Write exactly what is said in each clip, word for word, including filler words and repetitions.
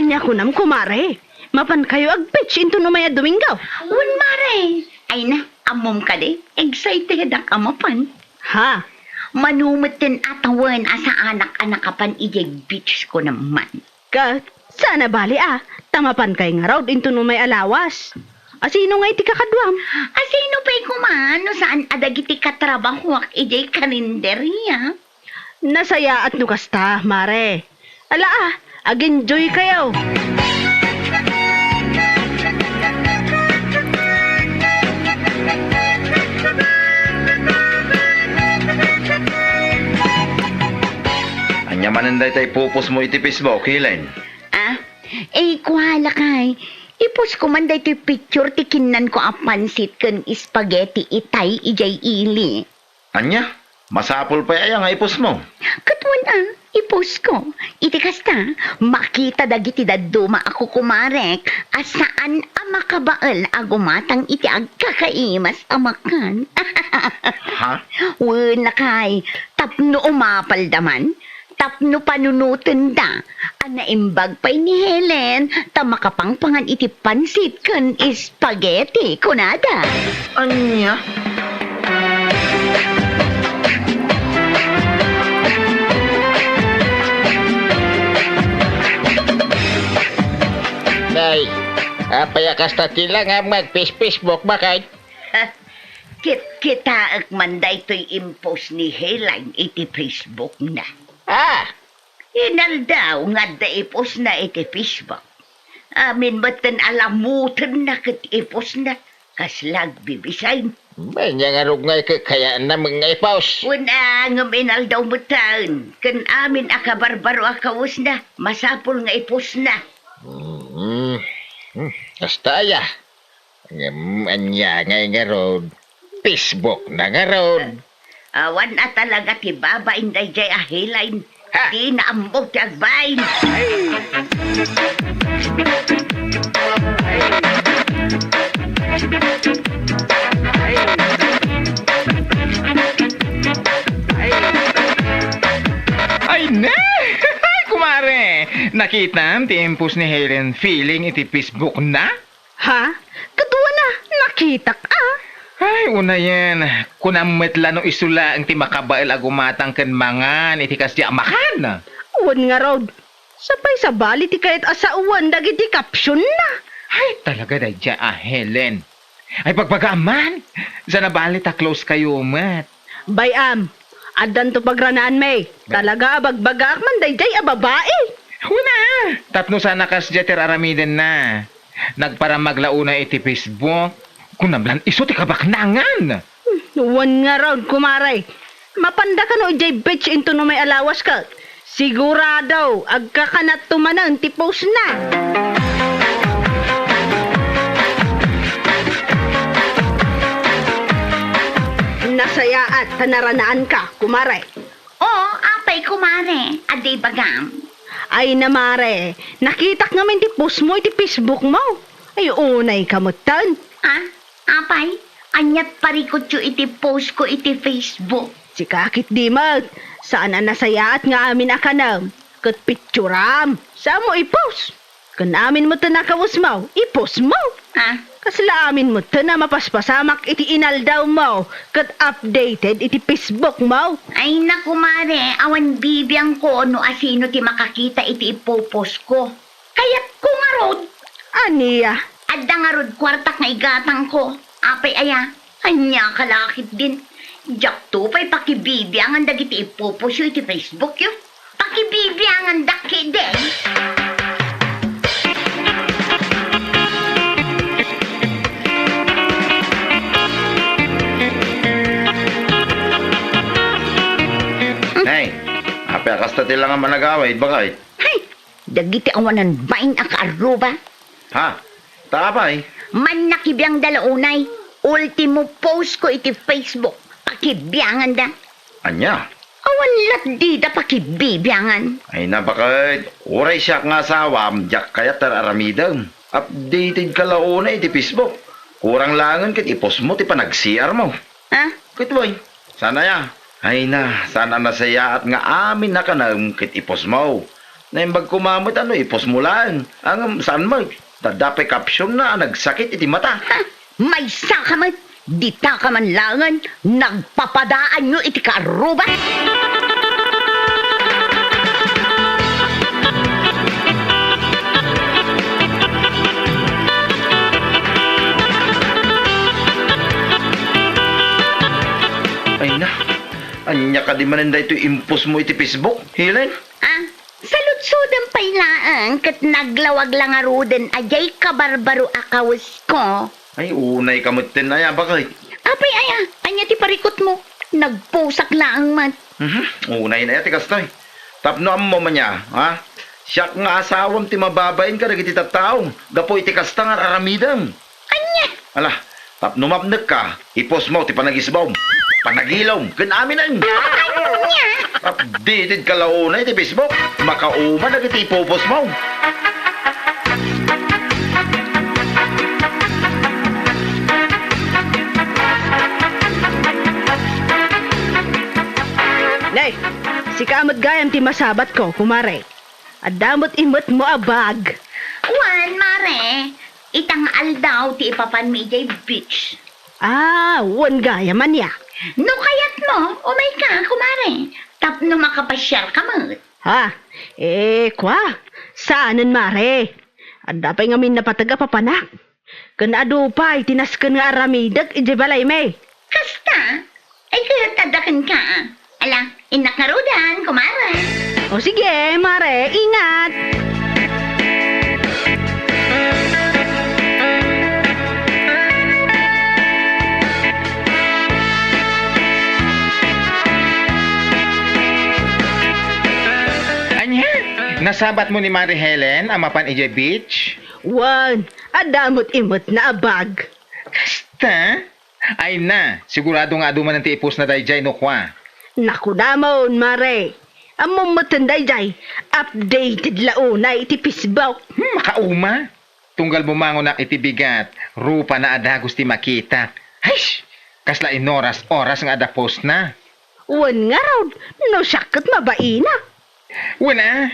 Ania kunam, kumare? Mapankayo ag-beach inton umay a Domingo? Wen, mare. Ay na, ammom kadi, excited ak a mapan. Ha? Mano metten a tawen a saanak a nakapan idiay beach ko naman. Ket, saan a bali a, ta mapankay ngarud inton umay a lawas. Asino ngay ti kakaduam? Asino pay koma no saan a dagiti katrabahoak idiay karinderia? Nasayaat no kasta, mare. Ala a, ag-enjoykayo. Ania manen dayta ipupos mo iti Facebook, Helen? Ah, eh, kua lakay. Ipos ko man daytoy picture ti kinnanko a pansit ken spaghetti itay idiay ili. Ania? Masapul pay aya nga ipos mo? Ket wen a, ipos ko. Iti kasta, makita dagiti dadduma a kukumarek a saan a makabael a gumatang iti agkakaimas a makan. Ha? Wen, lakay, tapno umapalda man, tapno panunotenda a naimbag pay ni Helen ta makapangpangan iti pansit ken spaghetti, kunada. Ania? Nay, apay a kasta ti langam nga agpis-Facebook, bakit? Kitkitaek man daytoy impost ni Helen iti Facebook na. Ah! Inaldaw nga adda ipusna iti Facebook. Amin metten a lamutenna ket ipusna. Kasla agbibisay. Ania ngarud nga ikakayaanna met nga ipus? Wen a, ngem inaldaw metten. Ken amin a kabarbaro a kawesna, masapul nga ipusna. Mm. Hmm, kasta aya. Ngem ania ngay ngarud? Facebook na ngarud. Awan a talaga ti babain daydiay a Helen. Ha? Dina ammo ti agbain. Ay, ne! Kumare! Nakitam ti impost ni Helen Feeling iti Facebook na? Ha? Kaduana, nakitak a. Ay, unayen, kunam met la no isu laeng ti makabael a gumatang ken mangan iti kasdi a makan. Wen ngarud, sapay sabali ti kayat a sawen dagiti caption na. Ay, talaga daydiay a Helen. Ay, bagbagaam man. Saan a bali ta close kayo met. Bay-am, addanto pagranaan, May. Bay- Talaga a bagbagaak man daydiay a babai. Wen a, tapno saan a kasdiay ti ar-aramidenna. Nagparamag la unay iti Facebook. Kunam lan isu ti kabaknangan. Hmm, wen ngarud, kumare. Mapanda kano idiay beach inton umay a lawas ket. Sigurado, agkakanatto manen ti post na. Nasayaat ta naranaanka, kumare. Oo, apay, kumare, adda ibagam. Ay na, mare, nakitak ngamin ti post mo iti Facebook mo. Ay, unay ka metten. Ah, apay, aniat parikutyo iti post ko iti Facebook? Sika ketdi met, saan a nasayaat nga amin a kanem, ket pitsuram, sa mo i-post. Ken amin metten a kawesmo, i-post mo. Ah? Kasla amin metten a mapaspasamak iti inaldawmo ket updated iti Facebook mo. Ay, naku, mare, awan bibiangko no asino ti makakita iti ipopost ko. Kayatko ngarud. Ania? Adda ngarud kuartak nga igatangko. Apay aya? Ania ka la ketdin? Diakto pay pakibibiangan dagiti ipopost yo iti Facebook yo. Pakibibiangandak ketdin. Nay, apay a kasta ti langam a nagawid, baket? Hay! Dagiti awanan bain a kaarruba. Ha? Ta apay? Mannakibiangda la unay. Ultimo post ko iti Facebook. Pakibianganda. Ania? Awan lat dida pakibibiangan. Ay na, baket, uray siak nga asawam, diak kayat ar-aramidem. Updated ka la unay iti Facebook. Kurang laengen ket i-post mo ti panag-C R mo. Ha? Ket wen, saan aya? Ay na, saan a nasayaat nga amin a kanem ket i-post mo. Naimbag koma met a no i-post mo laeng. Ngem saan met? Ta adda pay caption na a nagsakit iti mata. Ha? Maysa ka met! Dita ka man laengen, nagpapadaanyo iti kaarruba! Ay na, ania kadi manen daytoy impostmo iti Facebook, Helen? Ah, saludsodem pay laeng ket naglawag la ngaruden a diay kabarbaro a kawesko. Ay, unay ka metten aya, baket? Apay aya, ania ti parikutmo? Nagpusak laeng met. Mhm, unay na aya ti kastoy. Tapno ammom ania, ha? Siak nga asawam ti mababain kadagiti tattao gapu iti kasta nga ar-aramidem. Ania? Ala, tapno mapnekka, i-postmo ti panagisbawm, panagilawm, ken aminen. Ania? Updated ka la unay iti Facebook. Makauma dagiti i-postmo. Nay, sika met gayam ti masabatko, kumare. Adda met imetmo a bag. Wen, mare. Ita nga aldaw ti ipapanmi idiay beach. Ah, wen gayam ania? No kayatmo, umayka, kumare. Tapno makapasiarka met. Ha? Eh, kua? Saanen, mare. Adda pay ngamin napateg a papanak. Ken adu pay ti nasken nga aramidek idiay balaymi. Kasta? Ay, ket adda kenka. Ala, innak ngaruden, kumare. O sige, mare, ingat. Ania? Nasabatmo ni Mare Helen a mapan idiay beach? Wen, adda met imetna a bag. Kasta? Ay na, sigurado nga adu manen ti i-postna daydiay no kua. Nakunamon, mare. Ammom metten daydiay, updated la unay iti Facebook. Hmm, makauma. Tunggal bumangonak iti bigat, rupana a dagus ti makitak. Hais! Kasla inoras-oras nga adda postna. Wen ngarud, no siak ket mabaina. Wen a,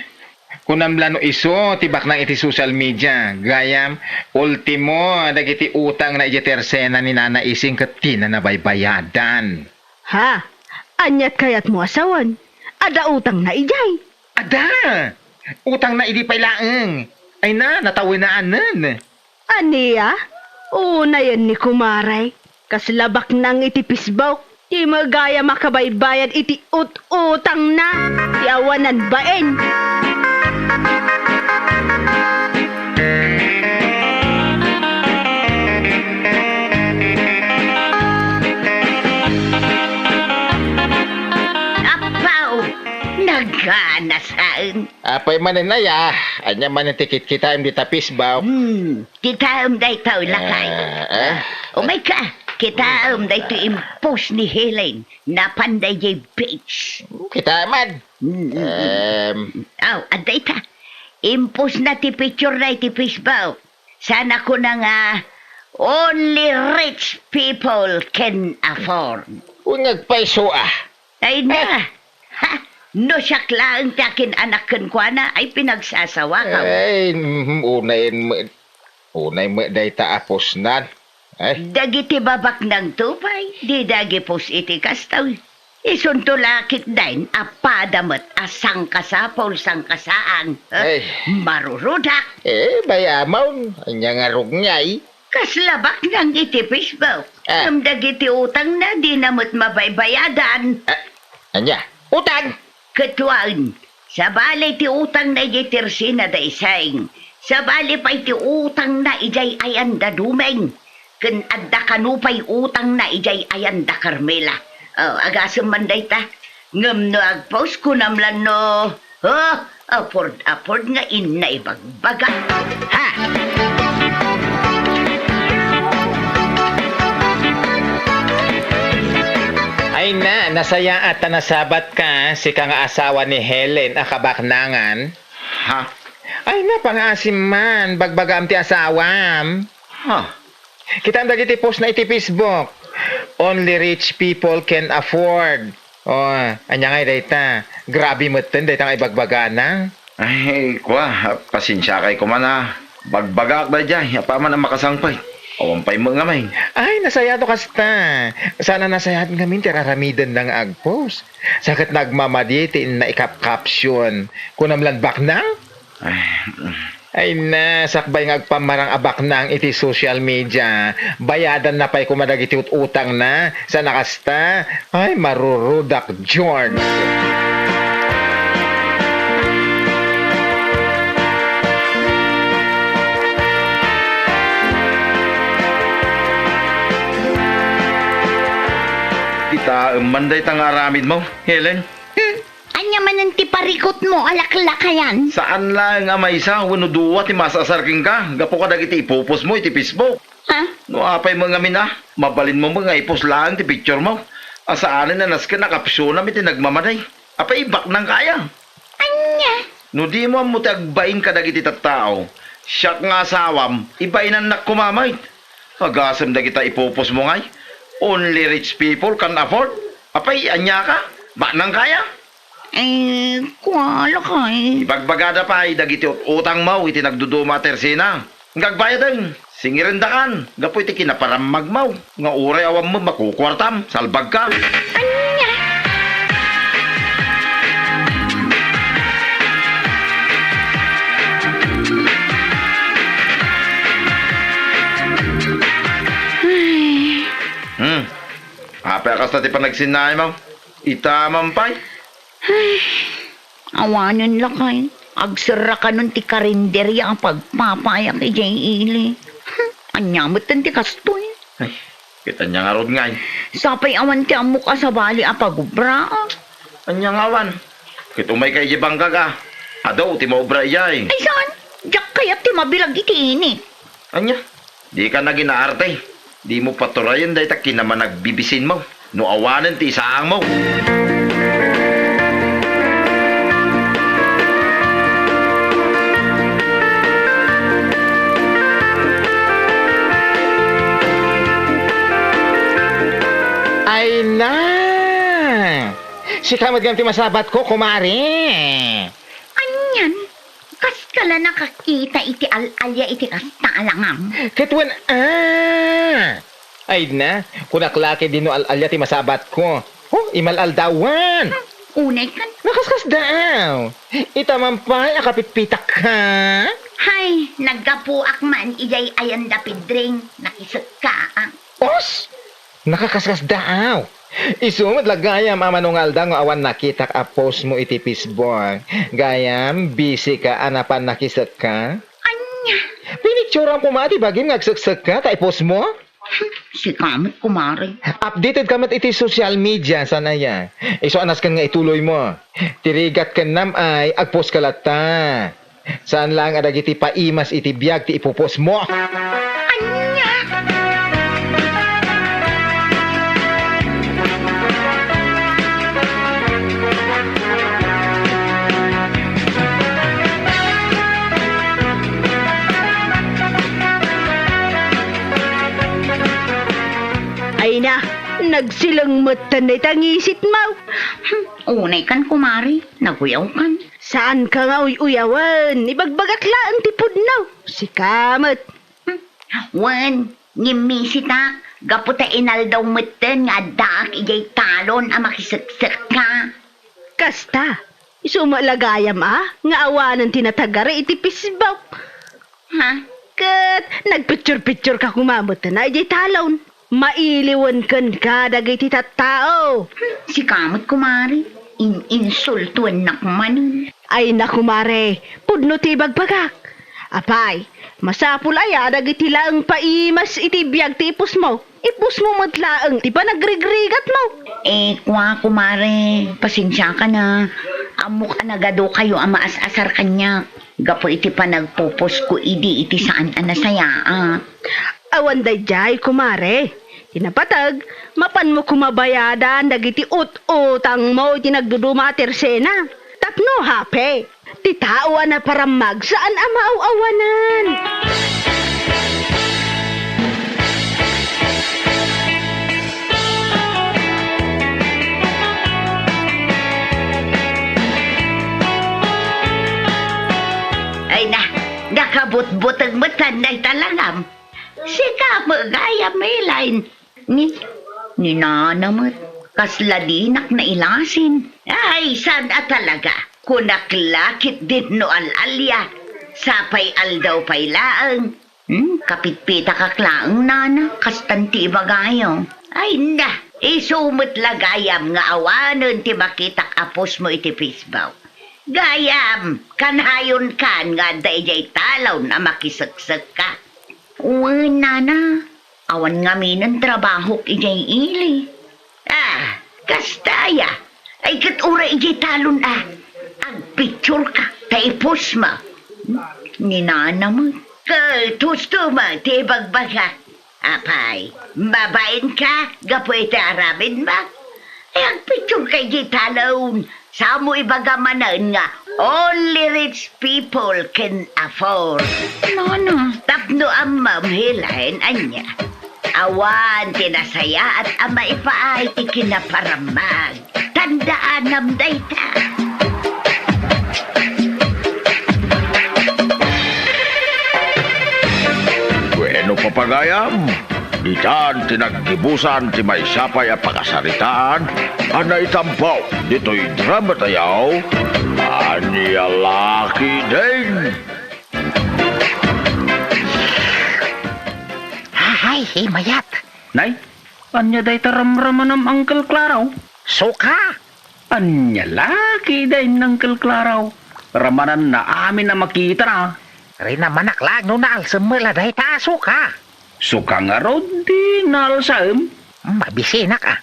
kunam la no isu ti baknang iti social media, gayam, ultimo, dagiti utangna idiay tersena ni Nana Ising ket dina nabaybayadan. Ha? Aniat kayatmo a sawen? Adda utangna idiay? Adda! Utangna idi pay laeng. Ay na, natawenaanen. Ania? Unayen ni kumare. Kasla baknang iti Facebook. Ti magayam a kabaybayad iti ut-utangna. Ti awanan bain. Apaw! Naganasaen. Apay manen aya? Ania manen ti kitkitaem dita Facebook? Hmm, kitaem daytoy, lakay. Ah, ah. Umayka, kitaem daytoy impost ni Helen. Napan daydiay beach. Kitaem man. Mm, mm, mm. Em. Aw, adda ita. Impostna ti picture na iti Facebook. Sana kuna nga, "Only rich people can afford." Wen agpayso a. Ay na. Eh. Ha? No siak laeng ti akin-anak kenkuana, ay pinagsasawakam. Ay, mhm, unayen met, unay met dayta a postnan. Ay. Dagiti babaknangto pay, dida gipost iti kastoy. Isunto la ketdin a pada met a sangkasapul, sangkasaan. Ay. Marurudak. Eh, bay-amon, ania nga rugngay? Kasla baknang iti Facebook. Ah. Ngem dagiti utangna, dina met mabaybayadan. Ah, ania? Utang? Ket wen, sabali ti utangna idiay tersena da Ising, sabali pay ti utangna idiay ayan da Dumeng, ken adda kano pay utangna idiay ayan da Carmela. Oh, agasem man dayta. Ngem no agpost, kunam la no, oh, afford, afford nga inna ibagbaga. Ha? Ay na, nasayaat ta nasabatka, sika nga asawa ni Helen a kabaknangan. Ha? Ay na, pangaasim man, bagbagaam ti asawam. Ha? Kitaem dagiti post na iti Facebook. Only rich people can afford. Oh, ania ngay dayta? Grabe metten dayta nga ibagbagana. Ay, kua, pasensiakay koma a. Bagbagaak daydiay, apaman a makasangpet. Awan pay met ngamin. Ay, nasayaat no kasta. Saan a nasayaat ngamin ti ar-aramidenna nga agpost. Sa ket nagmamadi ti inna i-cap-caption. Kunam lan baknang? Ay, mm. Ay na, sakbay nga agpammarang a baknang iti social media, bayadanna pay koma dagiti ut-utangna, saan a kasta? Ay, marurudak, George. Kitaem man dayta nga aramidmo, Helen. Hmm. Ania manen ti parikutmo a laklakayan? Saan laeng a maysa wenno dua ti maas-asar kenka gapu kadagiti ipupostmo iti Facebook. Ha? No apay met ngamin a, mabalinmo met nga i-post laeng ti picturemo a saanen a nasken a captionam iti nagmamadi. Apay, baknangka aya? Ania? No dimo ammo ti agbain kadagiti tattao, siak nga asawam, ibainannak koma met. Agasem dagita ipupostmo ngay, only rich people can afford. Apay, aniaka? Baknangka aya? Eh, kua, lakay. Ibagbagada pay dagiti ut-utangmo iti nagduduma a tersena. Nga agbayaden, singirendakan gapu iti kinaparammagmo nga uray awan met makukuartam, salbagka. Ania? Ay. Hmm. Apay a kasta ti panagsinnaaymo? Ita man pay? Ay, awanen lakay. Agserrakanon ti karinderia a pagpapayak idiay ili. Ania metten ti kastoy? Ay, ket ania ngarud ngay? Sapay awan ti ammok a sabali a pagobra, a. Ania nga awan? Ket umayka idiay bangkag, a. Adu ti maobra idiay. Ay, saan? Diak kayat ti mabilag iti init. Ania? Dika naginaarte. Dimo paturayen dayta kinamanagbibisinmo no awanen ti isaangmo. Ay na! Sika met gayam ti masabatko, kumare. Anian? Kaska la nakakita iti al-alia iti kasta a langam? Ket wen a! Ay na, kunak la ket dino al-alia ti masabatko. Oh, imal-aldawan! Hmm, unay kan. Nakaskasdaaw! Ita man pay a kapitpitakka? Hay, naggapuak man idiay ayan da Pedring, nakisekka, a. Os! Nakakaskasdaaw! Isu met la gayam a mano nga aldaw nga awan nakitak a postmo iti Facebook. Gayam, busy ka a napan nakisekka? Ania? Pinicturam koma ti bagim nga agseksekka ta ipostmo? Sika met, kumare. Updated ka met iti social media, saan aya? Isu a nasken nga ituloymo. Ti rigat ken nam ay, agpost ka latta. Saan laeng a dagiti paimas iti biag ti ipupostmo. Ania? Ay na, nagsileng metten dayta ngisitmo. Hmm, unay kan, kumare, naguyawkan. Saanka nga uy-uyawen, ibagbagak laeng ti pudno. Sika met. Hmm, wen, ngimmisitak, gapu ta inaldaw metten nga addaak idiay talon a makiseksekka. Kasta, isu met la gayam a, nga awanen ti natagari iti Facebook. Ha? Ket nagpicture-picture ka koma metten a idiay talon. Mailiwen kenka dagiti tattao. Sika met, kumare, in-insultuennak manen. Ay na, kumare, pudno ti ibagbagak. Apay, masapul aya dagiti laeng paimas iti biag ti ipostmo? Ipostmo met laeng ti panagrigrigatmo. Eh, kua, kumare, pasensiakan a. Ammok a nagadukayo a maas-asar kaniak gapu iti panagpopostko idi iti saan a nasayaat. Awan daydiay, kumare. Ti napateg, mapanmo koma bayadan dagiti ut-utangmo iti nagduduma a tersena. Tapno hape, ti tao a naparammag saan a maaw-awanan. Kabutbuteng met dayta langam. Sika met gayam, Elaine. Ni, ni Nana met, kasla dinak nailasin. Ay, saan a talaga? Kunak la ketdin no al-alia. Sapay aldaw pay laeng. Hmm, kapitpitakak laeng, Nana, kastan ti ibagayo. Ay na, isu met la gayam nga awanen ti makitak a post mo iti Facebook. Gayam, kanayonkan nga adda idiay talon a makiseksekka. Wen, Nana, awan ngaminen trabahok idiay ili. Ah, kasta aya. Ay, ket uray idiay talon a agpictureka ta i-post mo. Ni Nana met. Ket husto met ti ibagbagak. Apay, mabainka gapu iti aramidmo? Ay, agpictureka idiay talon. Saan mo ibaga manen nga only rich people can afford. Nana. Tapno ammom, Helen, ania? Awan ti nasayaat a maipaay ti kinaparamag. Tandaanam dayta. Bueno, papagayam, ditan ti naggibusan ti maysa pay a pakasaritaan a naitampo ditoy drama tayo, Ania La Ketdin. Ay, imayat. Nay, ania dayta ramramanam, Uncle Claro? Suka! Ania la ketdin, Uncle Claro? Ramananna amin a makitana. Rinamanak laeng no naalsem met la dayta a suka. Suka ngarud ti naalsaem? Mabisinak a.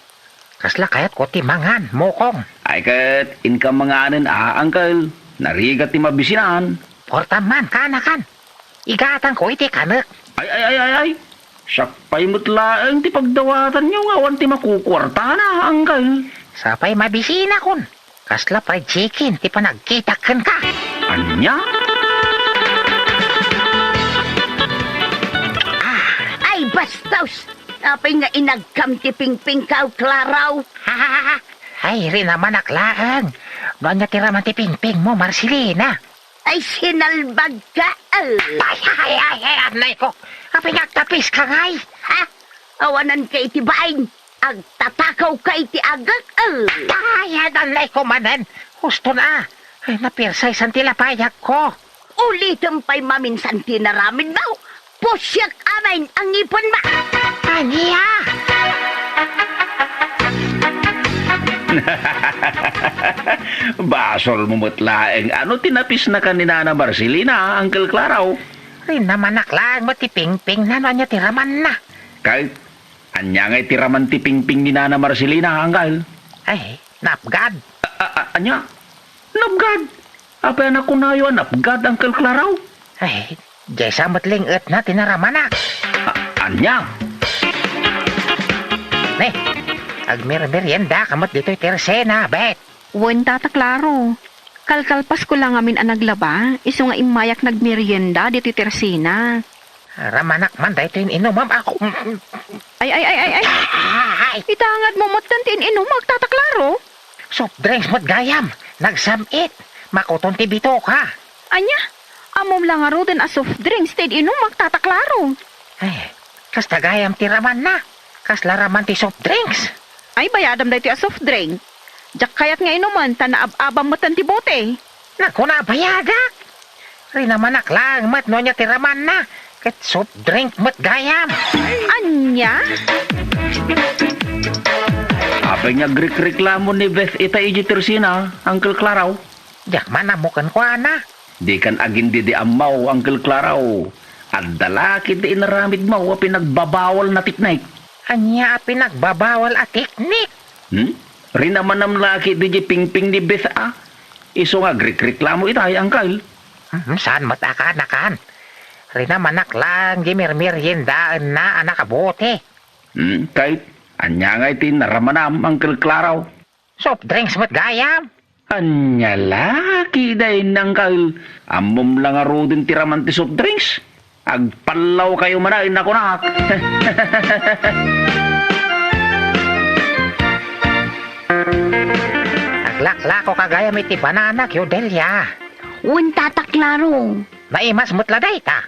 Kasla kayatko ti mangan, mukong. Ay ket, inka manganen a, Uncle. Narigat ti mabisinan. Puerta man, kaanakan. Igatanko iti kanek. Ay, ay, ay, ay, ay. Siak pay met laeng ti pagdawatanyo nga awan ti makukuartana, Uncle. Sapay mabisinakon. Kasla fried chicken ti panagkitak kenka. Ania? Ah, ay, bastos! Apay nga inagkam ti pingpingko, Claro? Ay, rinamanak laeng. No ania ti raman ti pingpingmo, Marcelina? Ay, sinalbagka, eh. Ay, ay, ay, ay, anay ko. Apay nga agtapiska ngay? Ha? Awananka iti bain. Agtatakawka iti agek, eh. Ay, ay, anay ko manen. Husto na. Ay, napirsaysan ti lapayagko. Ulitem pay maminsan ti inaramidmo. Pusiek amin a ngipenmo. Ania? Basolmo met laeng a no ti napisnakan ni Nana Marcelina, Uncle Claro. Rinamanak laeng met ti pingpingna no ania ti ramanna. Kay, ania ngay ti raman ti pingping ni Nana Marcelina, Uncle? Ay, napgad. A, a, a, ania? Napgad? Apay a nakunayo a napgad, Uncle Claro? Ay, diay sa met ling-etna ti naramanak. A-, ania? Ne, agmermeriendaka met ditoy tersena, Beth. Wen, Tata Claro. Kalkalpasko la ngamin a naglaba, isu nga immayak nagmerienda ditoy tersena. Ramanak man daytoy in-inumam a. Ay, ay, ay, ay, ay. Ay! Itangadmo met ti in-inumam, Tata Claro. Soft drinks met gayam, nagsam-it. Makuton ti bitoka. Ania? Ammom la ngaruden a soft drinks ti in-inumak, Tata Claro. Ay, kasta gayam ti ramanna. Kasla raman ti soft drinks? Ay, bayadam daytoy a soft drink. Diak kayat nga inumen ta naab-abam metten ti bote. Nakuna a bayadak. Rinamanak laeng met no ania ti ramanna, ket soft drink met gayam. Ania? Apay nga agrikreklamo ni Beth ita idiay tersena, Uncle Claro? Diak man ammo kenkuana. Dikan agin-didiammo, Uncle Claro. Adda la ketdi inaramidmo a pinagbabawalna teknik. Ania a pinagbabawal a teknik? Hmm? Rinamanam la ketdi diay pingping ni Beth a. Isu nga agrikreklamo itay, Uncle. Hmm, saan met a kaanakan? Rinamanak laeng diay mermeriendaenna a nakabote. Hmm, kay, ania ngay ti naramanam, Uncle Claro? Soft drinks met gayam. Ania la ketdi, Uncle? Ammom la ngaruden ti raman ti soft drinks? Agpallawkayo manen a kunak. Aglaklakoka gayam iti banana cue, Delia. Wen, Tata Claro. Naimas met la dayta.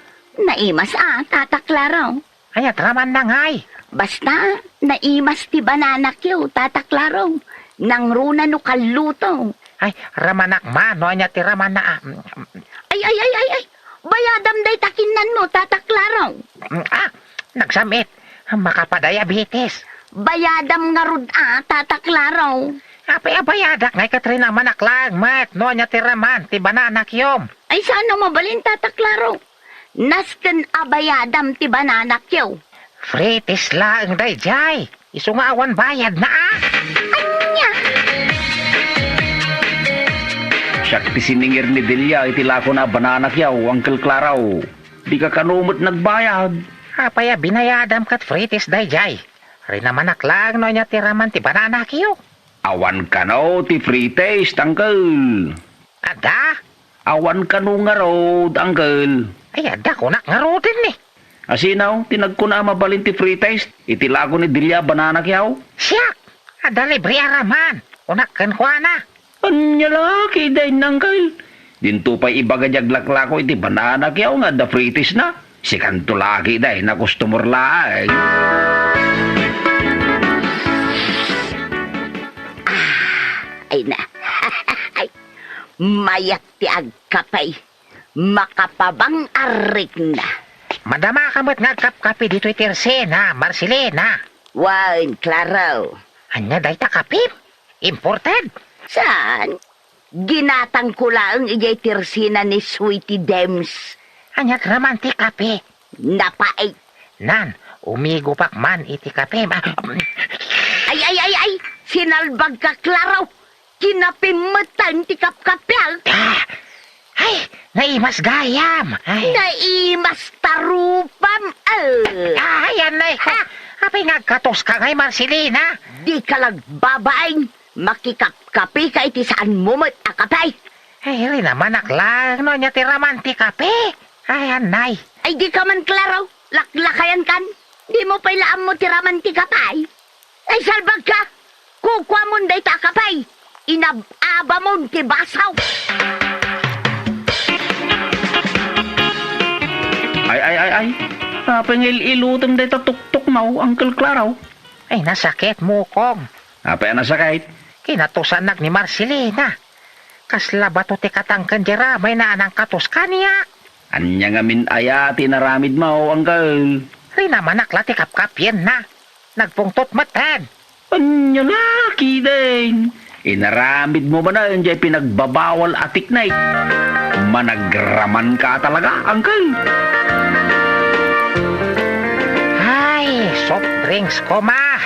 Naimas a, Tata Claro. Ania ti ramanna ngay? Basta, naimas ti banana cue, Tata Claro. Nangruna no kalluto. Ay, ramanak man, no ania ti ramanna, ah. Mm, mm. Ay, ay, ay, ay, ay. Bayadam dayta kinnanmo, Tata Claro. Mm, ah, nagsam-it. Makapadiabetes. Bayadam ngarud a, Tata Claro. Apay a bayadak ngay ket rinamanak laeng met, no ania ti raman ti banana cue-m? Ay, saan a mabalin, Tata Claro. Nasken a bayadam ti banana cue. Free taste laeng daydiay. Isu nga awan bayadna a. Ania? Siak ti siningir ni Delia iti lakona a banana cue, Uncle Claro. Dika kano met nagbayad. Apay a binayadam ket free taste daydiay? Rinamanak laeng no ania ti raman ti banana cue. Awan kano ti free taste, Uncle. Adda? Awan kano ngarud, Uncle. Ay, adda kunak ngaruden ni. Asino ti nagkuna a mabalin ti free taste iti lako ni Delia banana cue? Siak! Adda libre a raman. Kunak kenkuana. Ania la ketdin, Uncle? Dinto pay ibaga diay aglaklako iti banana cue nga adda free taste-na. Sikanto la ketdin a customer laeng. Ah, ay na. Ay, mayat ti agkape. Makapabang-arikna. Madamaka met nga agkapkape ditoy tersena, Marcelina. Wen, Claro. Ania dayta kapem? Imported? Saan? Ginatangko laeng idiay tersena ni Sweetie Dems. Ania ti raman ti kape? Napait. Nan, umigupak man iti kapem. Ah, ay, ay, ay, ay! Sinalbagka, Claro! Kinapem metten ti kapkapiak. Ah! Ay, naimas gayam. Ay. Naimas tarupam, eh. Ay, anay. Ha? Apay nga agkatoska ngay, Marcelina? Dika la agbabain. Makikapkapeka iti saanmo met a kape. Ay, rinamanak laeng no ania ti raman ti kape. Ay, anay. Ay, dika man, Claro. Laklakayankan. Dimo pay la ammo ti raman ti kape. Ay, salbagka! Kukuamon dayta a kape! Inab-abamon ti baso! Ay, ay, ay, ay. Apay nga il-ilutem dayta tuktukmo, Uncle Claro? Ay, nasakit, mukong. Apay a nasakit? Kinatosanak ni Marcelina. Kasla bato ti katangken di ramayna a nangkatos kaniak. Ania ngamin aya ti inaramidmo, Uncle? Rinamanak la ti kapkapienna. Nagpungtot metten. Ania la ketdin? Inaramidmo manen diay pinagbabawal a teknik. Managramanka talaga, Uncle. Ay, soft drinks koma.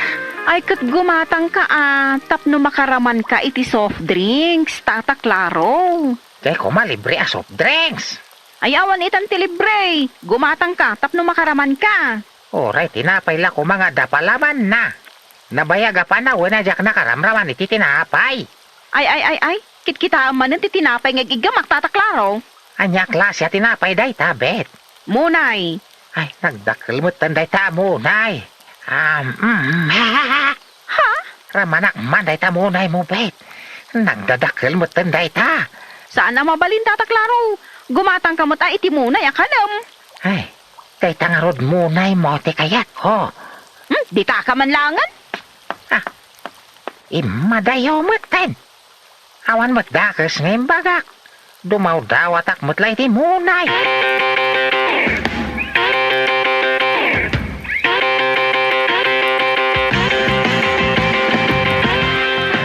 Ay, ket gumatangka a, tapno makaramanka iti soft drinks, Tata Claro. Diay koma libre a soft drinks. Ay, awan itan ti libre. Gumatangka tapno makaramanka. Uray tinapay la koma nga adda palamanna. Nabayag a panawen a diak nakaramraman iti tinapay. Ay, ay, ay, ay. Kitkitaem manen ti tinapay nga ig-iggamak, Tata Claro. Ania a klase a tinapay dayta, Bet? Munay. Ay, nagdakkel metten dayta a munay. Um, mm, Ha? Ramanak man dayta munaymo, Bet. Nagdadakkel metten dayta. Saan a mabalin, Tata Claro. Gumatangka met a iti munay a kanem. Ay, dayta ngarud munaymo ti kayatko. Hmm, ditaka man laengen. Ah, immadayo metten. Awan met dakes nga imbagak. Dumawdawatak met la iti munay.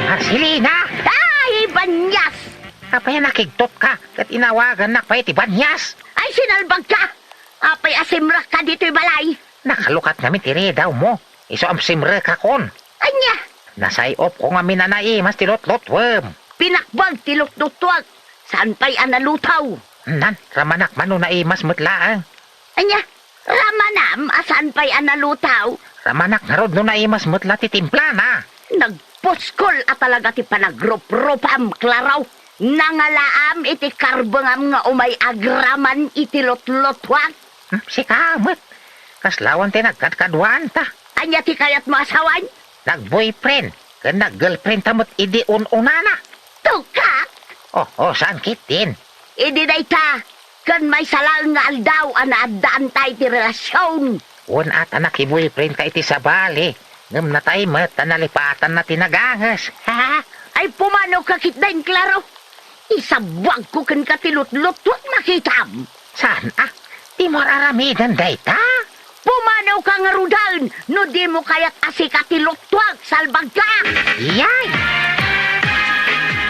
Marcelina! Ay, Banyas! Apay a nakigtotka ket inawagannak pay iti Banyas? Ay, sinalbagka! Apay a simrekka ditoy balay? Nakalukat ngamin ti ridawmo. Isu a simrekakon. Ania? Nasay-opko ngamin a naimas ti lutlutuem. Pinakbag ti lutlutuak. Saan pay a nalutaw? Nan, ramanak man no naimas met laeng. Ania? Ramanam a saan pay a nalutaw? Ramanak ngarud no naimas met la ti timplana. Nagpuskol a talaga ti panagruprupam, Claro. Nangalaam iti karbengam nga umay agraman iti lutlutuak. Hmm, sika met. Kasla awan ti nagkadkaduanta. Ania ti kayatmo a sawen? Nag-boyfriend ken nag-girlfriend ta met idi un-unana. Tukak! Oh, oh, saan ketdin? Idi dayta, ken maysa laeng nga aldaw a naaddaanta iti relasion. Wen a ta nakiboyfriendka iti sabali, ngem natay met ta nalipatanna ti naganges. Ha? Ay, pumanoka ketdin, Claro. Isabuagko kenka ti lutlutuak, makitam. Saan a? Dimo ar-aramiden dayta? Pumanoka ngaruden no dimo kayat a sika ti luttuak, salbagka! Yay!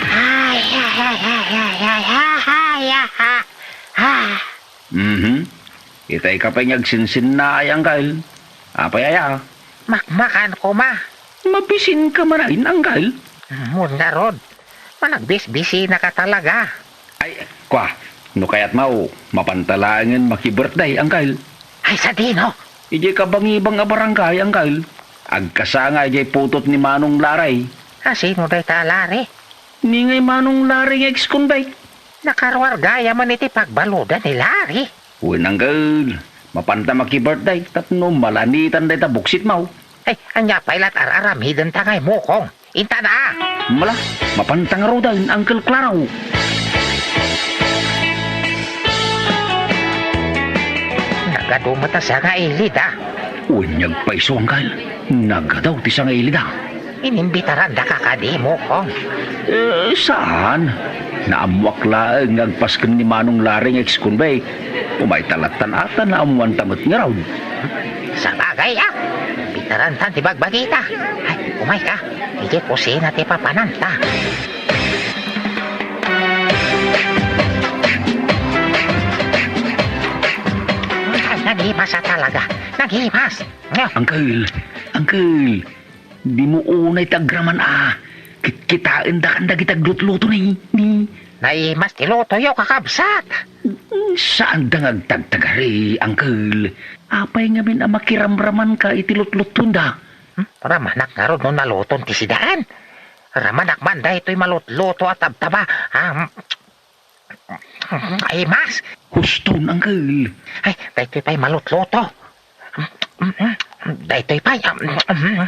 Ay, ay, ay, ay, ay, ay, ay, ay, ay, ay, ah. Mhm. Itay ka pay nga agsinsinnaay, Angkel. Apay aya? Makmakan koma. Mabisinka manen, Angkel? Wen ngarud, managbisbisinaka talaga. Ay, kua, no kayatmo, mapanta laengen maki-birthday, Angkel. Ay, sadino? Idiay kabangibang a barangay, Angkel. Agkasanga idiay putot ni Manong Larry. A, sino dayta a Larry? Ni ngay Manong Larry nga ex-convict. Nakaruar gayamen iti pagbaludan ni Larry. Wen, Angkel, mapanta maki-birthday tapno malanitan dayta buksitmo. Ay, ania pay la ti ar-aramidenta ngay, Mokong? Intana! Mala, mapanta ngaruden, Angkel Claro. Nagadu met a siak nga ilida. Wen, agpayso, Angkel. Nagadu ti siak nga ilida. Inimbitarandaka kadi, Mokong? Eh, saan? Naammoak laeng nga agpasken ni Manong Larry nga ex-convict. Umayta lattan a ta naammoanta met ngarud. Sabagay a, imbitarantan ti bagbagita. Ay, umayka. Idiay kusina ti papananta. Ay, nagimas a talaga. Nagimas. Angkel, Angkel, dimo unay ti agraman a kitkitaendakan dagiti aglutluto ni, ni. Naimas ti lutoyo, kakabsat. Saanda nga agtagtagari, Angkel. Apay ngamin a makiramramanka iti lutlutonda? Hmm? Ramanak ngarud no naluton ti sidaen. Ramanak man daytoy malutluto a tabtaba. Ah, mm, mm, ay, mas. Huston, Angkel. Ay, daytoy pay malutluto. Mm, mm, mm, daytoy pay, ah, mm, mm.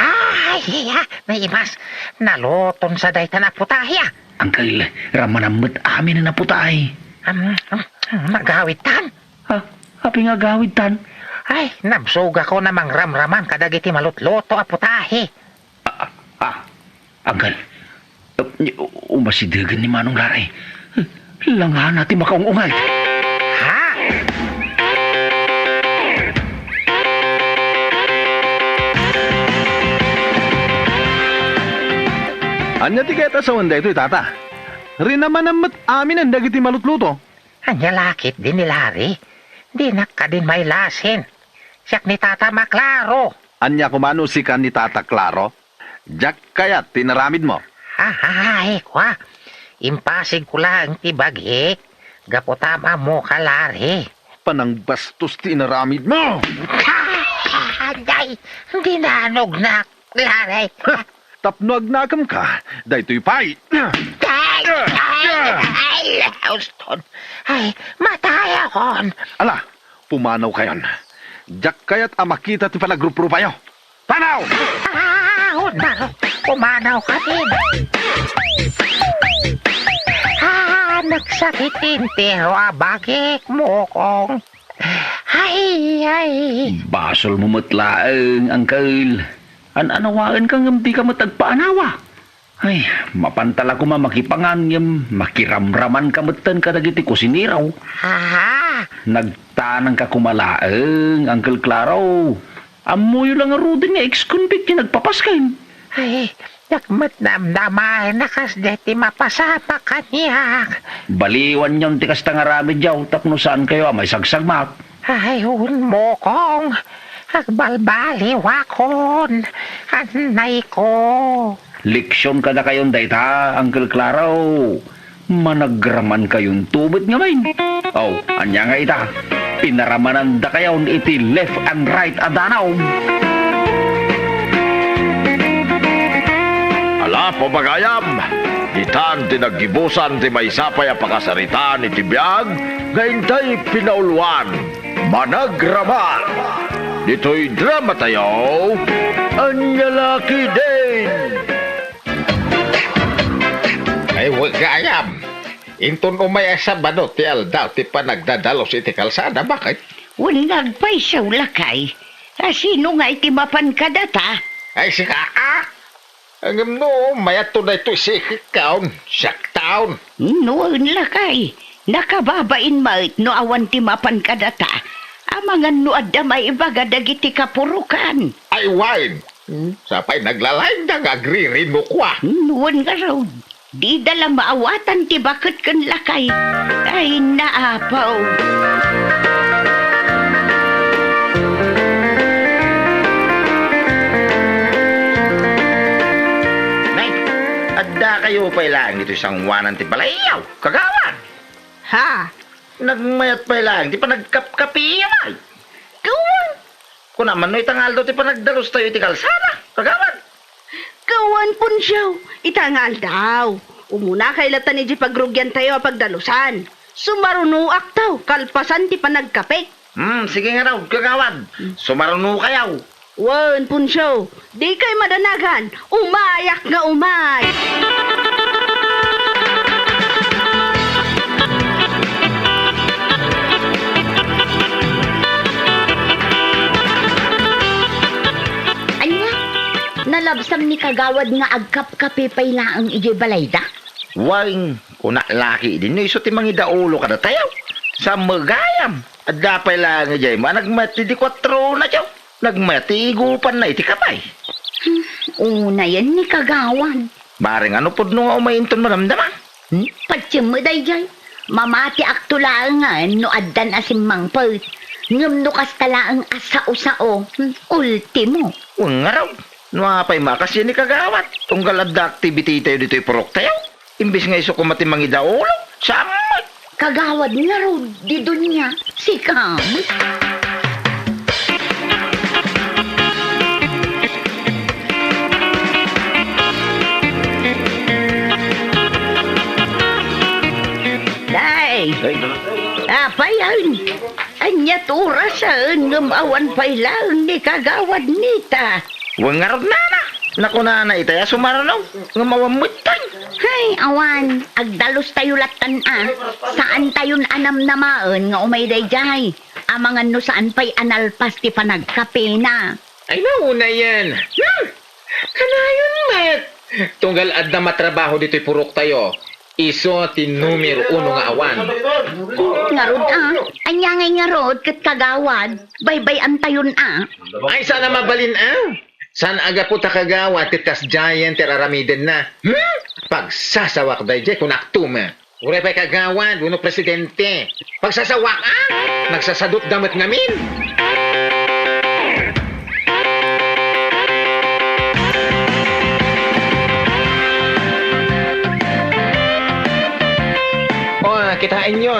Ay, iya, naimas. Naluton sa dayta a putahe, ah. Angkel, ramanam met amin a putahe. Mm, mm, mm, nagawidtan. Ha? Apay nga agawidtan? Ay, nabsogakon a mangramraman kadagiti malutluto a putahe. Ah, ah, Angkel, umasidegen ni Manong Larry. Langana ti makaung-ungay. Ha? Ania ti kayat a sawen daytoy, Tata? Rinamanam met aminen dagiti malutluto. Ania la ketdi ni Larry? Dinak kadin mailasin. Siak ni Tata Maklaro. Ania koma no sika ni Tata Claro? Diak kayat ti inaramidmo. Ay, kua. Impasigko laeng ti bagik. Gapu ta ammoka, Larry. Panangbastos ti inaramidmo! Ay, dinanognak. Larry. Ha! Tapno agnakemka, daytoy pay. Ay, ay, ay, Houston. Ay, matayakon. Ala, pumanawkayon. Diak kayat a makita ti panagruprupayo. Panaw! Ah, una, pumanawka din. Ah, nagsakit ti entero a bagik, Mokong. Ay, ay. Basolmo met laeng, Angkel. An-anawaenka ngem dika met agpaanawa. Ay, mapanta la koma makipangan ngem makiramramanka metten kadagiti kusinero. Aha. Nagtanangka koma laeng, Angkel Claro. Ammoyo la ngaruden nga ex-convict ti nagpapasken. Ay, diak met namnamaen a kasdiay ti mapasamak kaniak. Baliwanyon ti kasta nga aramidyo tapno saankayo a maisagsagmak. Ay, wen, Mokong, agbalbaliwakon. Annayko. Leksion kadakayon dayta, Uncle Claro. Managramankayon to met ngamin. Oh, ania nga ita? Pinaramanandakayon iti left and right a danum. Ala, pabagayam, ditan ti naggibusan ti maysa pay a pakasaritaan iti biag nga intay pinauluan. Managraman! Ditoy dramatayo, ania la ketdin? Ay, wen gayam. Inton umay a Sabado ti aldaw ti panagdadalus iti kalsada, baket? Wen nga agpayso, lakay. A sino nga iti mapan kadata? Ay, sika, a? Ngem no mayatto daytoy sikkaon, siaktaon. No, wen, lakay. Nakababain met no awan ti mapan kadata. Amangan no adda maibaga dagiti kapurokan. Ay, wen. Hmm? Sapay naglalayda nga agririnukua. Hmm, wen ngarud. Dida la maawatan ti baket ken lakay. Ay, naapaw. Nay, adda kayo pay laeng ditoy sanguanan ti balayyo, kagawad? Ha? Nagmayat pay laeng ti panagkapkapiyo, ay. Kawan. Kuna man no ita nga aldaw ti panagdalustayo iti kalsada, kagawad. Kawan, Poncio, ita nga aldaw. Umunakay latta idiay pagrugiantayo a pagdalusan. Sumarunoakto, kalpasan ti panagkapik. Hmm, sige ngarud, kagawad. Hmm. Sumarunokayo. Wen, Poncio, dikay madanagan, umayak nga umay. Ania? Nalabsam ni kagawad nga agkapkapi pay laeng idiay balayda? Wen, kuna laki idi no isu ti mangidaulo kadatayo. Sa gayam, adda pay laeng idiay managmet idi kuatronayo. Nagmayat ti igupanna iti kabay. Hmm, unayen ni kagawad. Bareng ano pudno nga umay inton madamdama? Hmm? Patiem met daydiay. Mamatiakto laengen no addan a simmangpet. Ngem no kasta laeng a sao-sao, hmm, ultimo. Wen ngarud, no apay makasian ni kagawad, tunggal adda activity tayo ditoy puroktayo. Imbes nga isu koma ti mangidaulo, saan met? Kagawad ngarud, di dunia, sika met. Day! Ay, apay, ay, ania't orasen ngem awan pay laeng ni kagawad Nita. Wen ngarud, nana, nakunana itay a sumaruno, ngem awan metten. Hay, awan, agdalustayo lattan a. Saantayon a namnamaen nga umay daydiay. Amangan no saan pay a nalpas ti panagkapina. Ay, naunayen. Hmm! Kanayon met. Tunggal adda matrabaho ditoy puroktayo. Isu ti numero uno nga awan. Ngarud a, ania ngay ngarud ket kagawad, baybay-antayon a. Ay, saan a mabalin a? Saan a gapu ta kagawad ket kasdiayen ti ar-aramidenna? Hmm? Pagsasawak daydiay, kunakto met. Uray pay kagawad wenno presidente. Pagsasawak a? Nagsasadutda met ngamin. O, kitaenyo,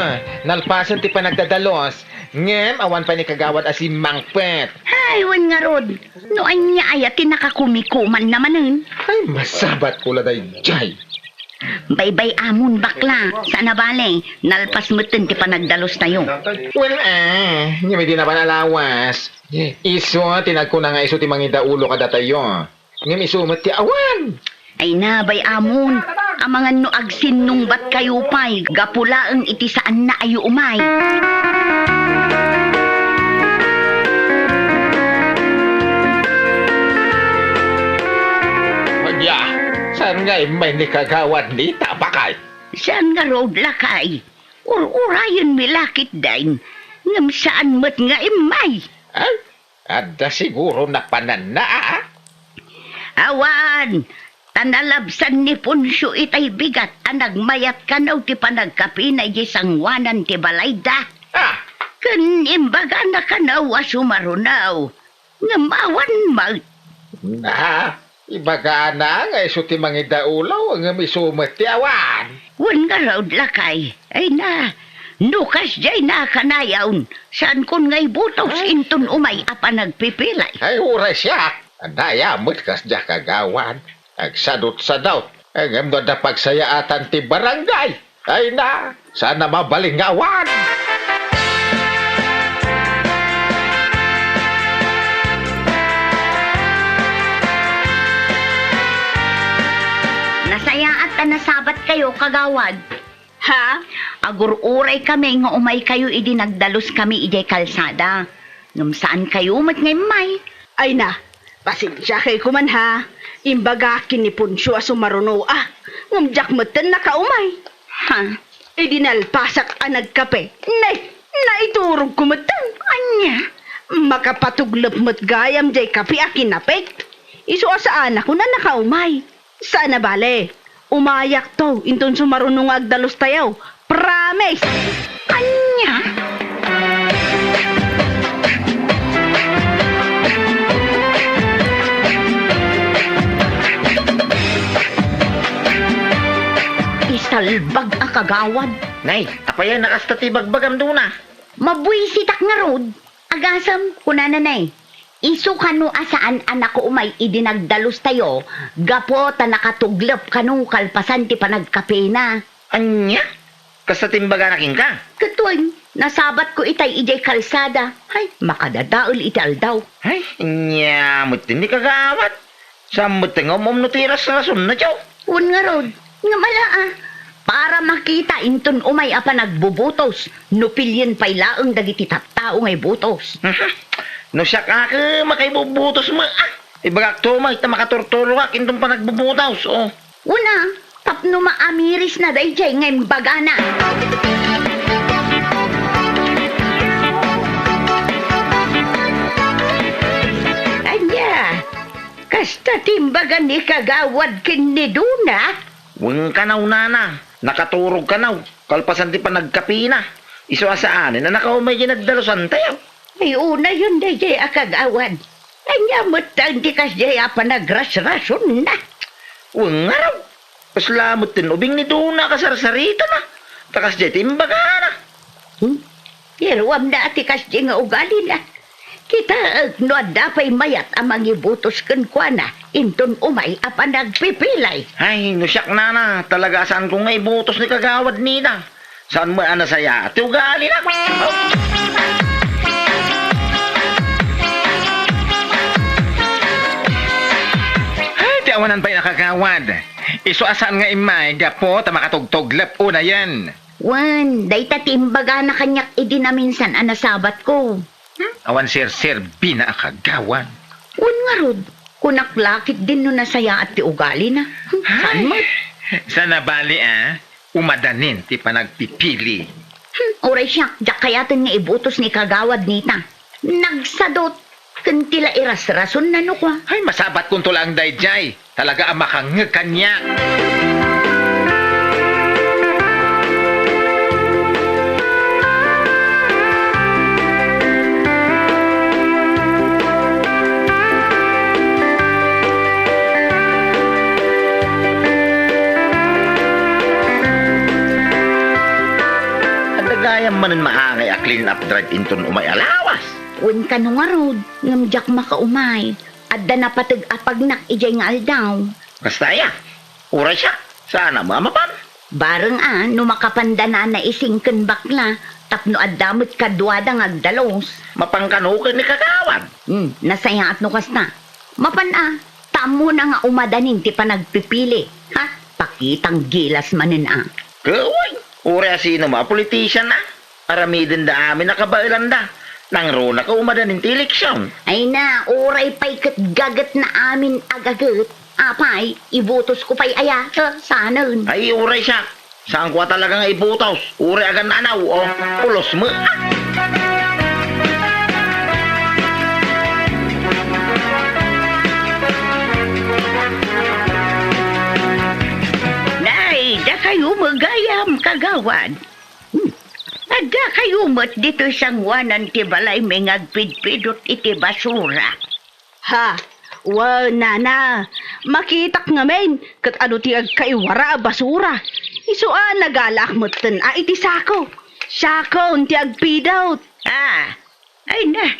nalpasen ti panagdadalos, ngem awan pay ni kagawad a simmangpet. Hay, wen ngarud, no ania aya ti nakakumikumanna manen? Ay, masabatko la daydiay. Baybay-amon, bakla, saan a bale, nalpas metten ti panagdalustayo. Wen, a, ngem idi napan a lawas, isu ti nagkuna nga isu ti mangidaulo kadatayo. Ngem isu met ti awan. Ay na, bay-amon, amangan no agsinnungbatkayo pay gapu laeng iti saanna a umay. Ania, saan nga immay ni kagawad Nita, bakay? Saan ngarud, lakay? Ur-urayenmi la ketdin, ngem saan met nga immay. Ay, adda siguro napananna, a? Awan, ta nalabsan ni Poncio itay bigat a nagmayat kano ti panagkapina idiay sanguanan ti balayda. Ah! Ken imbagana kano a sumaruno. Ngem awan met. Na, ibagana nga isu ti mangidaulo, ngem isu met ti awan. Wen ngarud, lakay. Ay na, no kasdiay na kanayon, saankon nga ibutos inton umay a panagpipilay. Ay, uray siak. Adda aya met kasdiay, kagawad. Agsadutsadut. Ngem no adda pagsayaatan ti barangay. Ay na, saan a mabalin nga awan. Nasayaat ta nasabatkayo, kagawad. Ha? Agur-uray kami nga umay kayo idi nagdalus kami idiay kalsada. Ngem saan kayo met nga immay? Ay na, pasensia kay kuman ha. Imbagak ken ni Poncio a sumaruno a. Ngem diak metten nakaumay. Ha? Idi nalpasak a nagkape, ne, naiturogko metten. Ania? Makapatuglep met gayam diay kape a kinapek. Isu a saanakon a nakaumay. Saan a bale, umayakto inton sumaruno nga agdalustayo. Promise! Ania? Isalbag a kagawad. Nay, apay a nakasta ti bagbagam, Dona? Mabuisitak ngarud. Agasem, kunana, ne. Isu kano a saan a nakaumay idi nagdalustayo, gapu ta nakatuglep kano kalpasan ti panagkapena. Ania? Kasta ti imbagana kenka? Ket wen, nasabatko itay idiay kalsada. Hay, makadadael iti aldaw. Hay, ania met ni kagawad? Saan met nga um-um no ti rasrasonna, Joe? Wen ngarud, nga mala a. Para makita inton umay a panagbubutos, no pilien pay laeng dagiti tattao nga ibutos. Mhm. No siak a, ket makaibubutos met, a. Ibagakto met ta makaturturogak inton panagbubutos, o. Wen a, tapno maamirisna daydiay nga imbagana. Ania? Kasta ti imbaga ni kagawad ken ni Dona? Wen kanaw, nana, nakaturog kanaw, kalpasan ti panagkapina. Isu a saanen a nakaumay diay nagdalusantayo. Ay, unayon daydiay a kagawad. Ania met ti kasdiay a panagrasrasonna? Wen ngarud, kasla met ti ubing ni Dona a kasarsaritana, ta kasdiay ti imbagana. Hmm? Iruamna a ti kasdiay nga ugalina. Kitaek no adda pay mayat a mangibutos kenkuana, inton umay a panagpipilay. Ay, no siak, nana, talaga a saanko nga ibutos ni kagawad Nina. Saan met a nasayaat ti ugalina? Ay, ti awanan pay a kagawad. Isu a saan nga immay gapu ta makatugtuglep unayen. Wen, dayta ti imbagana kaniak idi naminsan a nasabatko. Hmm? Awan serserbina a kagawad. Wen ngarud, kunak la ketdin no nasayaat ti ugalina. Hmm, saan met? Saan a bale a, umadanin ti panagpipili. Hmm, uray siak, diak kayaten nga ibutos ni kagawad Nita. Nagsadut, ken ti la irasrasonna no kua. Ay, masabatkonto laeng daydiay. Talaga a makangngeg kaniak. Adda gayam manen maangay a clean-up drive inton umay a lawas. Wen kano ngarud, ngem diak makaumay. Adda napateg a pagnak idiay nga aldaw. Kasta aya? Uray siak, saan a mapan? Bareng a no makapanda nana ising ken bakla, tapno adda met kaduada nga agdalus. Mapan kano ken ni kagawad? Hmm, nasayaat no kasta. Mapan a, ta ammona nga umadanin ti panagpipili. Ha? Pakitang gilas manen a. Kawan, uray a sino ma a politician a. Aramidenda amin a kabaelanda. Nangruna ka umadanin ti eleksion. Ay na, uray pay ket gagetna amin a gaget. Apay, ibutosko pay aya? Eh, sanen. Ay, uray siak. Saanko a talaga nga ibutos. Uray agan-anaw, o, pulos met. Nay, dakayo met gayam, kagawad. Hmm. Addakayo met ditoy sangoanan ti balaymi nga agpidpidot iti basura. Ha? Wen, nana, makitak ngamin ket adu ti agkaiwara a basura. Isu a nagalaak metten a iti sako. Sakon ti agpidot. Ah, ay na,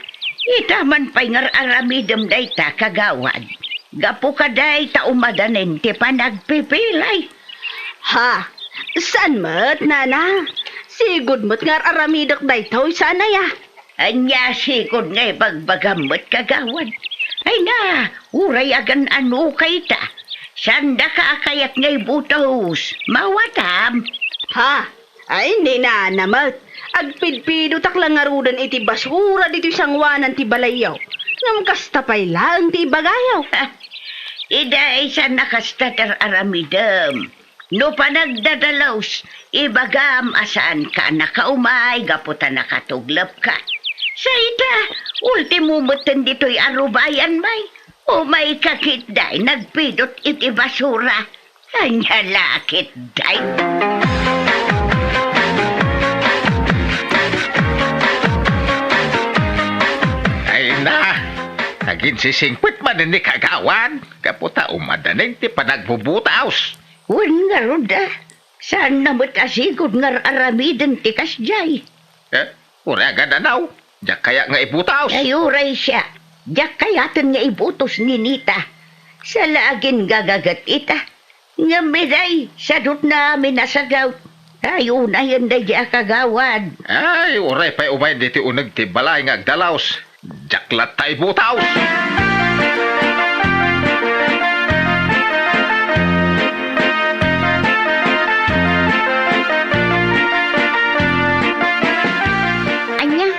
ita man pay nga ar-aramidem dayta, kagawad. Gapu kadayta umadanen ti panagpipilay. Ha? Saan met, nana? Sigud met nga ar-aramidek daytoy, saan aya? Ania sigud nga ibagbagam met, kagawad? Ay na, uray agan-ano kayta. Saandaka a kayat nga ibutos. Mawatam. Ha? Ay, ni nana met. Agpidpidotak la ngaruden iti basura ditoy sangoanan ti balayyo. Ngem kasta pay laeng ti ibagayo. Idi saan a kasta ti ar-aramidem. No panagdadalus, ibagam a saanka a nakaumay gapu ta nakatuglapka. Sa ita, ultimo metten ditoy a rubayan may. Umayka ketdi, nagpidot iti basura. Ania la ketdi? Ay na, aginsisingpet manen ni kagawad, gapu ta umadanin ti panagbubutaos. Wen ngarud, a, saanna met a sigud nga ar-aramiden ti kasdiay. Eh, uray agadanaw, diak kayat nga ibutaos. Ay, uray siak, diak kayaten nga ibutos ni Nita. Saan la aginggagaget ita. Ngem idiay, sadutna amin a sagaw. Ay, unayen daydi a kagawad. Ay, uray pay umayen ditoy uneg ti balay nga agdalaos. Diak latta ibutaos. Ania,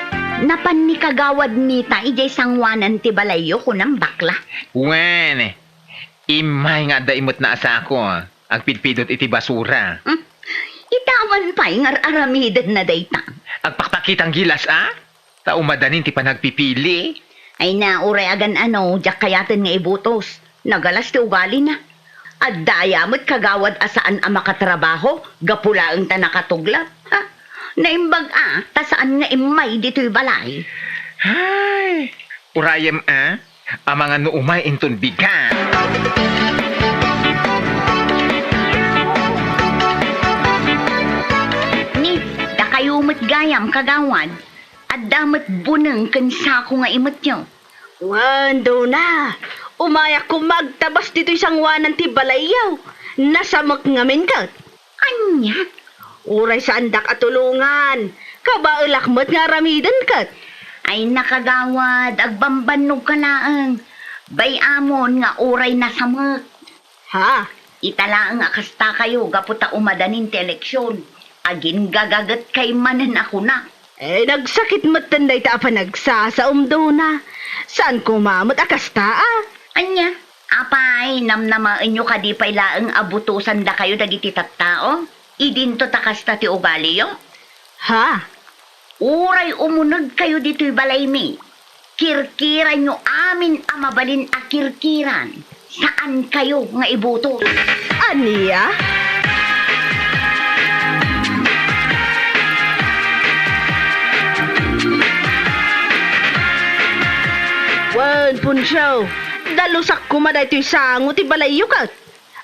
napan ni kagawad Nita idiay sangoanan ti balayyo, kunam, bakla? Wen, immay nga adda imetna a sako, agpidpidot iti basura. Hmm? Ita awan pay nga ar-aramidenna dayta. Agpakpakitang gilas, a? Ta umadanin ti panagpipili. Ay na, uray agan-ano, diak kayaten nga ibutos. Nagalas ti ugalina. Adda aya met kagawad a saan a makatrabaho gapu laeng ta nakatuglap. Ha? Naimbag a, ta saan nga immay ditoy balay. Ay, urayem a, amangan no umay inton bigat. Ni, dakayo met gayam, kagawad. Adda met buneng ken sako nga imetyo. Wen, Dona, umayak koma agtabas ditoy sangoanan ti balayyo. Nasamek ngamin ket. Ania? Uray saandak a tulongan, kabaelak met nga aramiden ket. Ay, nakagawad, agbambannogka laeng. Bay-amon nga uray nasamek. Ha? Ita laeng a kastakayo gapu ta umadanin ti eleksion. Aginggagagetkay manen a kuna. Eh, nagsakit metten dayta a panagsasaom, Dona. Saan koma met a kasta, a? Ania? Apay, namnamaenyo kadi pay laeng a butosandakayo dagiti tattao? Idinto ta kasta ti ugaliyo? Ha? Uray umunegkayo ditoy balaymi, kirkiranyo amin a mabalin a kirkiran. Saankayo nga ibutos. Ania? Wen, Poncio, dalusak koma daytoy sango ti balayyo ket.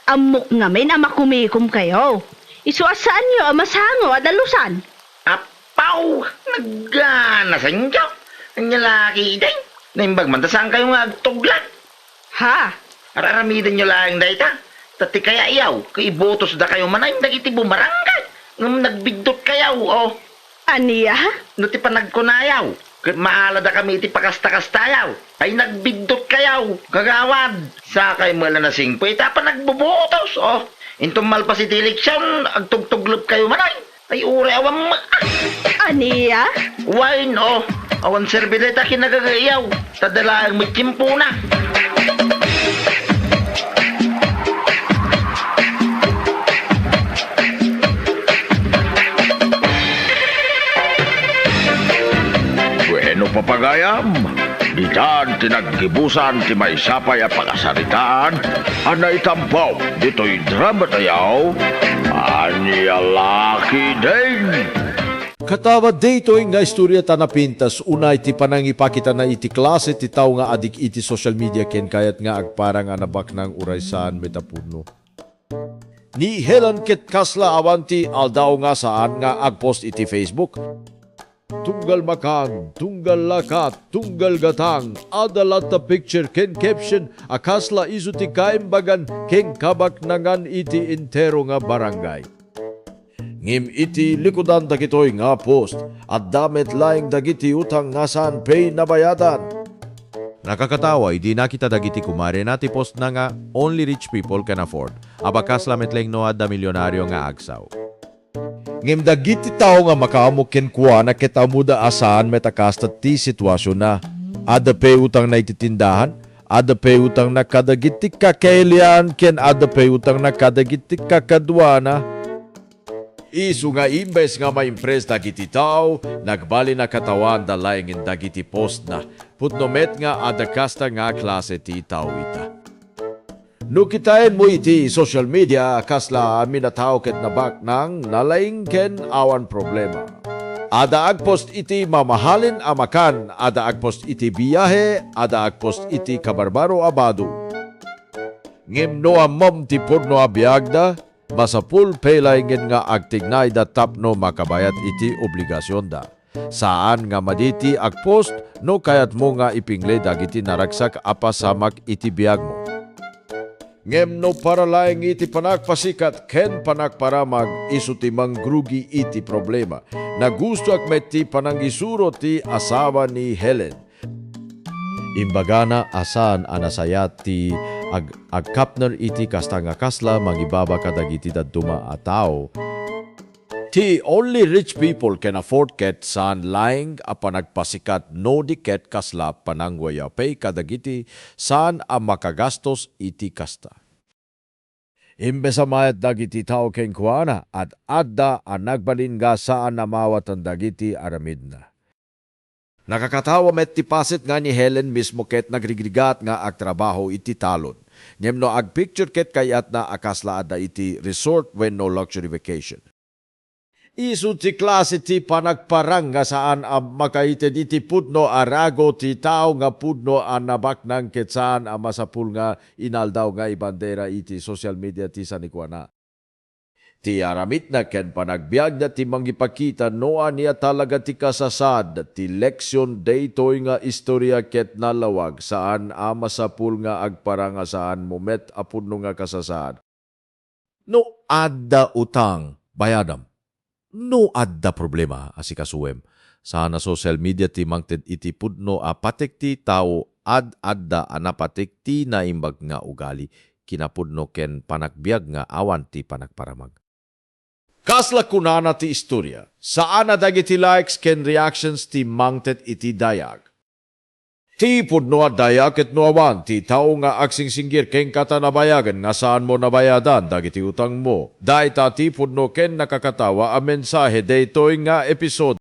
Ammok ngamin a makumikomkayo. Isu a saanyo a masango a dalusan. Apaw, nagganasanyo. Ania la ketdin? Naimbag man ta saankayo nga agtuglap. Ha? Ar-aramidenyo laeng dayta. Ta ti kayatyo, ket ibutosdakayo manen dagiti bumarangay. Ngem nagbiddutkayo, o. Ania? No ti panagkunayo, ket maaladakami iti pakastakastayo, ay nagbiddutkayo, kagawad. Sakay met la nasingpet ita a panagbubutos, o. Inton malpas iti eleksion, agtugtuglapkayo manen. Ay, uray awan ma-, ah! Ania? Wen, o. Awan serbi dayta kinagagayaw. Ta dalaeng met tiempona. Bueno, papagayam, ditan ti naggibusan ti maysa pay a pakasaritaan a naitampo ditoy dramatayo, Ania la ketdin? Katawan daytoy nga istorya ta napintas unay ti panangipakitana iti klase ti tao nga adik iti social media ken kayat nga agparang a nabaknang uray saan met a pudno. Ni Helen ket kasla awan ti aldaw nga saan nga agpost iti Facebook. Tunggal makan, tunggal lakat, tunggal gatang, adda latta picture ken caption a kasla isu ti kaimbagan ken kabaknangan iti entero nga barangay. Ngem iti likudan dagitoy nga post, adda met laeng dagiti utang nga saan pay nabayadan. Nakakatawa idi nakita dagiti kumarena ti postna nga "Only rich people can afford." Aba, kasla met laeng no adda milionario nga agsaw. Ngem dagiti tao nga makaammo kenkuana ket ammoda a saan met a kasta ti situasionna. Adda pay utangna iti tindahan, adda pay utangna kadagiti kakailian, ken adda pay utangna kadagiti kakaduana. Isu nga imbes nga ma-impress dagiti tao, nagbalin a katawanda laengen dagiti postna. Pudno met nga adda kasta nga klase ti tao ita. No kitaenmo iti social media, kasla amin a tao ket nabaknang, nalaing ken awan problema. Adda agpost iti mamahalen a makan, adda agpost iti biahe, adda agpost iti kabarbaro a bado. Ngem no ammom ti pudno a biagda, masapul pay laengen nga agtignayda tapno makabayat iti obligasionda. Saan nga madi ti agpost no kayatmo nga ipingle dagiti naragsak a pasamak iti biagmo. Ngem no para laeng iti panagpasikat ken panagparamag, isu ti mangrugi iti problema. Nagustoak met ti panangisuro ti asawa ni Helen. Imbagana a saan a nasayaat ti ag-, agkapner iti kasta nga kasla mangibaba kadagiti dadduma a tao. The only rich people can afford ket saan laeng a panagpasikat no di ket kasla panangwayapay kadagiti saan a makagastos iti kasta. Imbes a mayat dagiti tao kenkuana, ad-adda a nagbalin nga saan a maawatan dagiti aramidna. Nakakatawa met ti paset nga ni Helen mismo ket nagrigrigat nga agtrabaho iti talon. Ngem no agpicture ket kayatna a kasla adda iti resort wenno luxury vacation. Isu ti klase ti panagparang nga saan a makaited iti pudno a rago ti tao nga pudno a nabaknang ket saan a masapul nga inaldaw nga ibandera iti social media ti sanikuana. Ti aramidna ken panagbiagna ti mangipakita no ania talaga ti kasasaad ti leksion daytoy nga istoria ket nalawag saan a masapul nga agparang a saanmo met a pudno nga kasasaad. No adda utang, bayadam. No adda problema, asikasuem. Saan a social media ti mangted iti pudno a patik ti tao ad-adda a napatik ti naimbag nga ugali, kinapudno ken panagbiag nga awan ti panagparamag. Kasla kunana ti istoria, saan a dagiti likes ken reactions ti mangted iti dayag. Ti pudno a dayag ket no awan ti tao nga agsingsinggir kenka ta nabayagen nga saanmo nabayadan dagiti utangmo. Dayta ti pudno ken nakakatawa a mensahe daytoy nga episode.